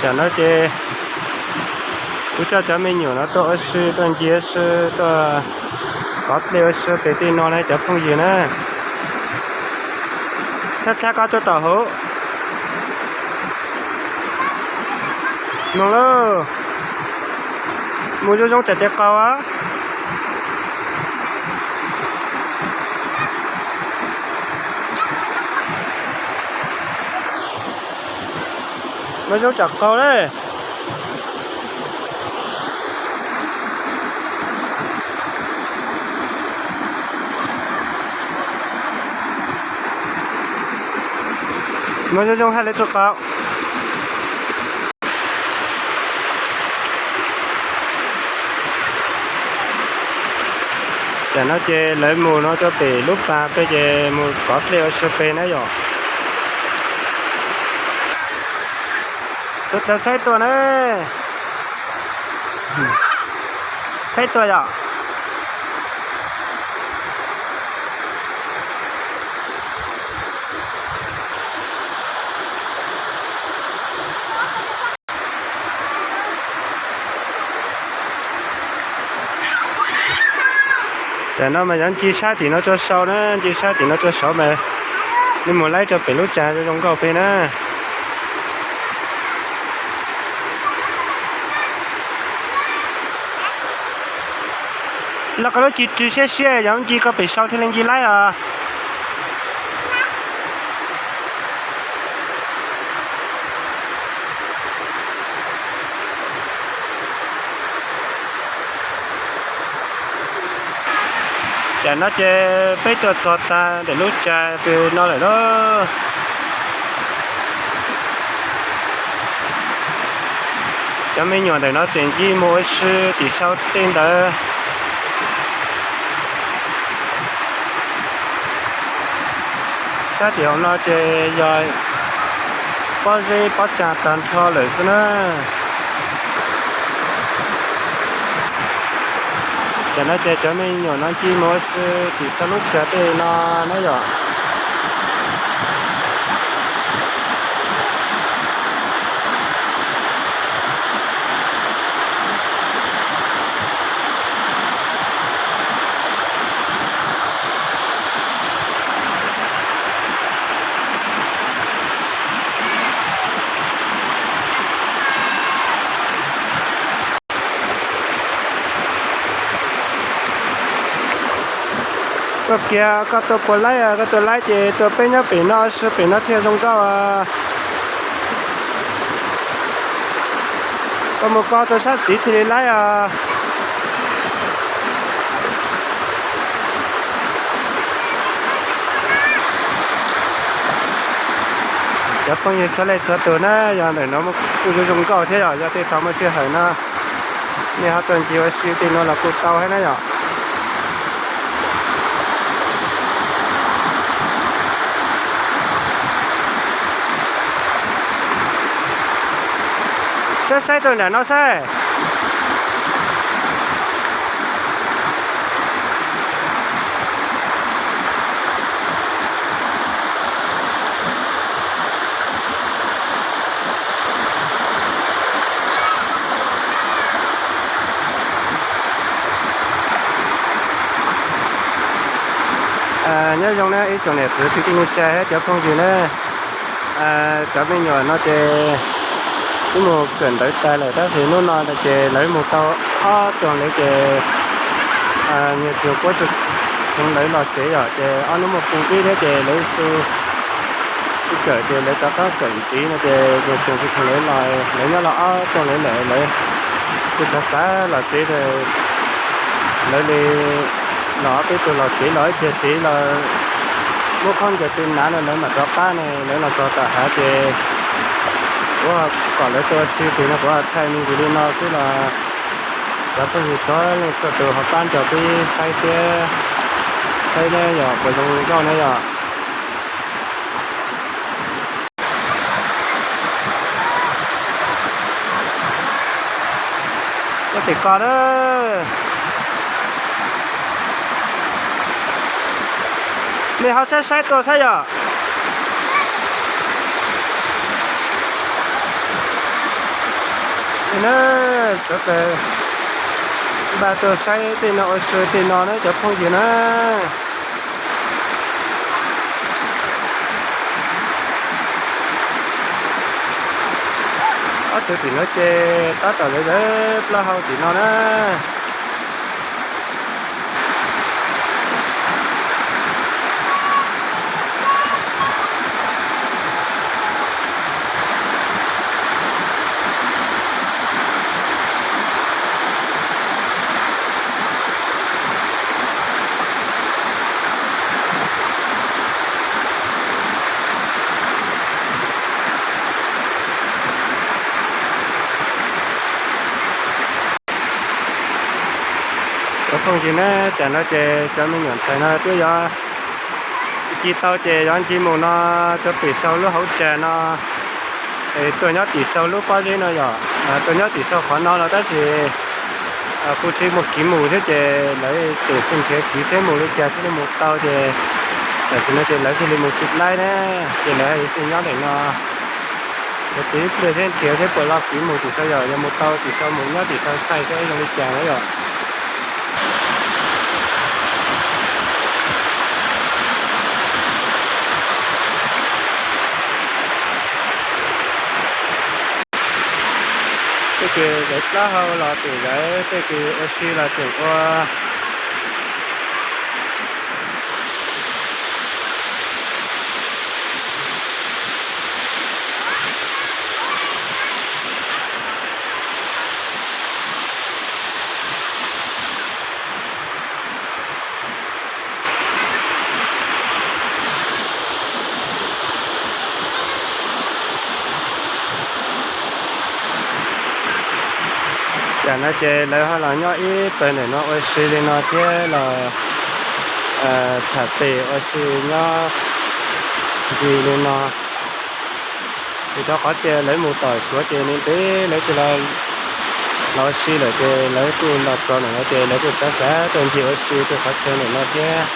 Tam no ces kuv coj cov me nyuam no tuaj ua si, tuaj ncig ua si, tuaj kov dlej ua si pem tej no na cov phooj ywg na. Thab thab koj tuaj tom hauv. Mloog lauj, mus zoo zoo tsam tes qaug. Mus zoo tsam qaug na. Mus zoo zoo hais lawv tsis qaug. Tam no ces lawv mus no rau pem lub pas pem ces mus kov dlej ua si pem na yom. Tus tau saib tuaj na. Saib tuaj yom. Tam no mas yuav ncig sab tim no rau saud na, ncig sab tim no rau saud mas nej mus laib rau pem lub tsav zoo nkauj pem na. Los koj lub ris siab siab, yog ncig koj pem saud thiaj li ncig laib os. Tam no ces peb tuaj txog tag ntawm lub tsav pem no lawm lauj. Cov me nyuam ntawm no tseem ncig mus ua si tim saud tej ntawd. Sab tim hauv no ces yog pob zeb pob tsav tag nrho lawm xwb na. Tam no ces cov me nyuam no ncig mus ua si tim saud lub tsav tej no na yom. Koj kiag koj tuaj puas laib, koj tuaj laib ces tuaj peb nyob pem no, pem no thiaj zoo nkauj. Koj mus koj tuaj sab tid thiaj li laib os. Cov phooj ywg txhua leej txhua tus na, yog ntawm no kuj zoo zoo nkauj thiab yom, yog tej thaum muaj sij hawm no nej ho tuaj ncig ua si tej no los kuj tau thiab na yom. Saib saib rau nram no saib. Nyob zoo na ib tsoom niam txiv kwv tij neej tsa thiab cov phooj ywg na. Cov me nyuam no ces wb mus kawm ntawv tas lawm tab sis hnub no ces lawv mus tau ob tug lawm ces nyias tsis puab tsis khoom lawv los tsev yom, ces ob hnub muaj pub vib thiab ces lawv tsis kawm ces lawv rov qab kawm ntxiv no ces nyias tsis khoom lawv los, lawv nyob los ob tug lawm lawm lawv tsis xav xav los tsev, lawv li los ob peb tug los tsev los ib pliag tsev los muab khaub ncaws tes hnav no lawv mam rov qab ne, lawv los txog tom hav ces kuv kom lawv tuaj ua si tim no kuv thaij me ntsis li no xwb los cov phooj ywg txhua leej txhua tus ho pab nrog peb saib thiab, saib ne yom, puas zoo nkauj ne yom. Nyob tim ko na. Nej ho saib saib tuaj saib yom. Na, sawv daws npaj tuaj saib tej no ua si tej no na cov phooj ywg na. Ob tug tim no ces tab tom lawv lawv plaub hau tim no na. Cov phooj ywg na, tam no ces cov me nyuam ntxhais no twb yuav ci tau ces yuav ncig mus no, rau tim sau lub hauv tsev no, tuaj nyob tim sau lub pob zeb no yom, tuaj nyob tim sau qhov no los tab sis kuv tsis muaj kev mus thiab ces lawv tseem xij nrhiav kev thiab mus li cas thiaj li mus tau ces tam sim no ces lawv thiaj li mus tsis laib na, ces lawv xij nyob ntawm no. Lawv tiv ib pliag thiab nrhiav thiab puas loj kev mus tim sau yom, yog mus tau tim sau mus nyob tim sau thaij thiab zoo li cas na yom. Tej kws lawv plaub hau los tseem lawv, tej kws ua si los tseem ua. Tam no ces lawv ho los nyob ib pawg ntawm no ua si li no thiab los tham pem ua si nyob ncig li no. Vim rau qhov tias lawv mus tom Suav ces ntev ntev lawv tsis los ua si lawm ces lawv kuj los txog ntawm no ces lawv kuj xav xav tuaj ncig ua si rau qhov chaw ntawm no thiab.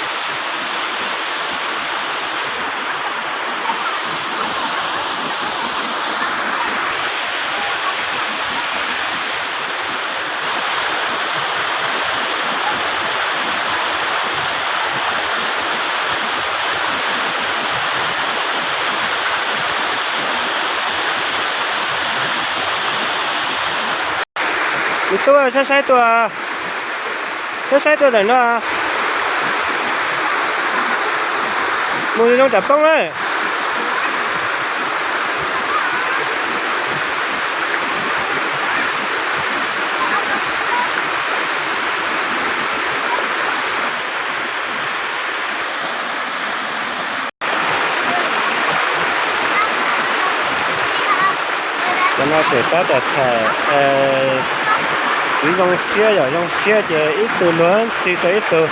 Me tub, saib saib tuaj, saib saib tuaj ntawm no, mus zoo tsam poob na. Cov no tseem tab tom tham, tsis zoo siab, yog zoo siab ces ib tug luag ntxhi rau ib tug.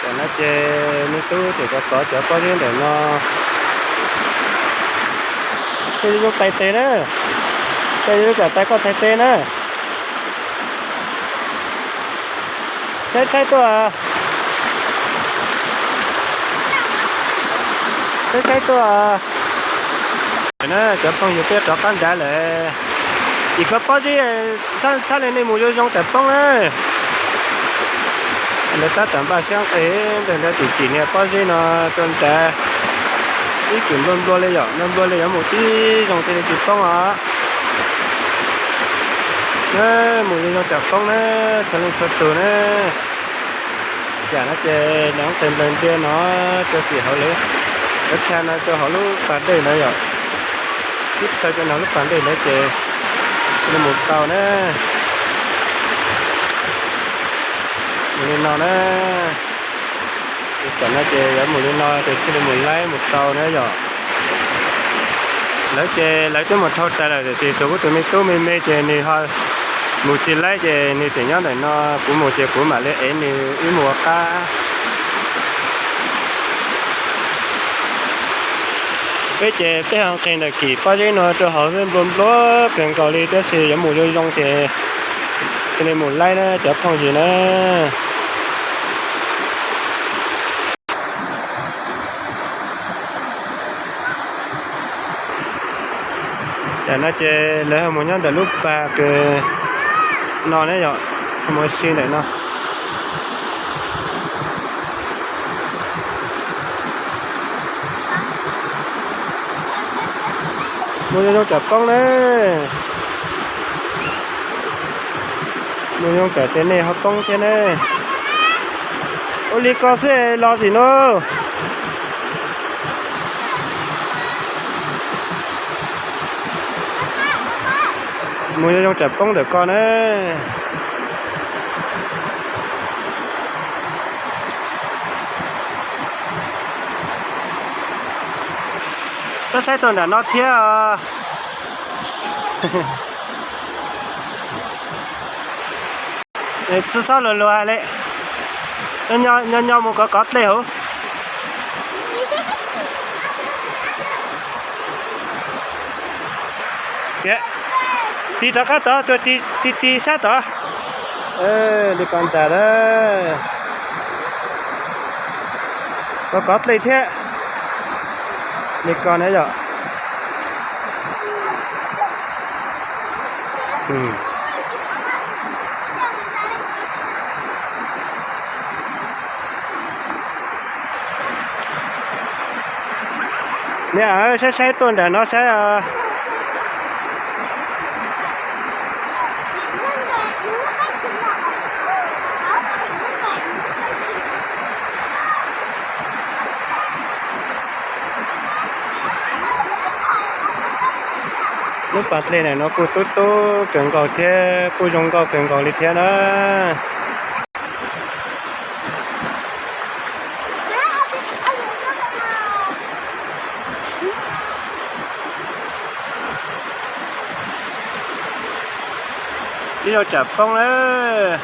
Tam no ces me tub tseem kov kov cov pob zeb ntawm no. Tej zoo tais tes na, tej zoo tsam tais koj txhais tes na. Tshaib tshaib tuaj, tshaib tshaib tuaj. Cov phooj ywg, peb rov qab nrad lawm. Tim koj pob zeb txhab li nej mus zoo zoo tsam poob na. Lawv tab tom npaj siab nqes ntawm lawv tim tim niag pob zeb no rau nrad. Ib txwm nplua nplua li yom, nplua nplua li yuav mus tib zoo thiaj li tsis poob os. Mus zoo zoo tsam poob na, txhua leej txhua tus na. Yam no ces lawv qes nplaws ntia no rau tim hauv lawv, lawv tha no rau hauv lub pas dej no yom. Ib thaw rau no lub pas dej lawv ces thiaj li mus tau na. Mus li no na. Tam no ces yuav mus li no ces thiaj li mus laib mus tau na yom. Lawv ces lawv twb mus dhau tas lawm tiam sis tshuav kuv tus me tub me me ces nws ho mus tsis laib ces nws tseem nyob ntawm no, kuv mus ces kuv mam li ev nws wb mus ua qab. Peb ces tej ho nqis ntawm kis pob zeb no rau hauv xwb, nplua nplua kawg nkaus li, tab sis yuav mus zoo zoo ces cia li mus laib na cov phooj ywg na. Tam no ces lawv ho mus nyob ntawm lub pas kws no ne yom, mus si ntawm no. Mus zoo zoo tsam poob na. Mus zoo tsam ces nej ho poob thiab na. Ua li ko xwb los tim no. Mus zoo zoo tsam poob ntawm ko na. Saib saib tuaj nram no thiab os. Tsis txhob luag luag li. Nyob nyob mus kov kov dlej hauv. Tis rov qab tod, tuaj tis tis sab tod. Li ko ntag. Kov kov dlej thiab. Li ko na yom. Niam, saib saib tuaj nram no saib. Lub pas dlej ntawm no kuj tub tub kawg nkaus thiab, kuj zoo nkauj kawg nkaus li thiab na. Ib zaug tsam poob lawm.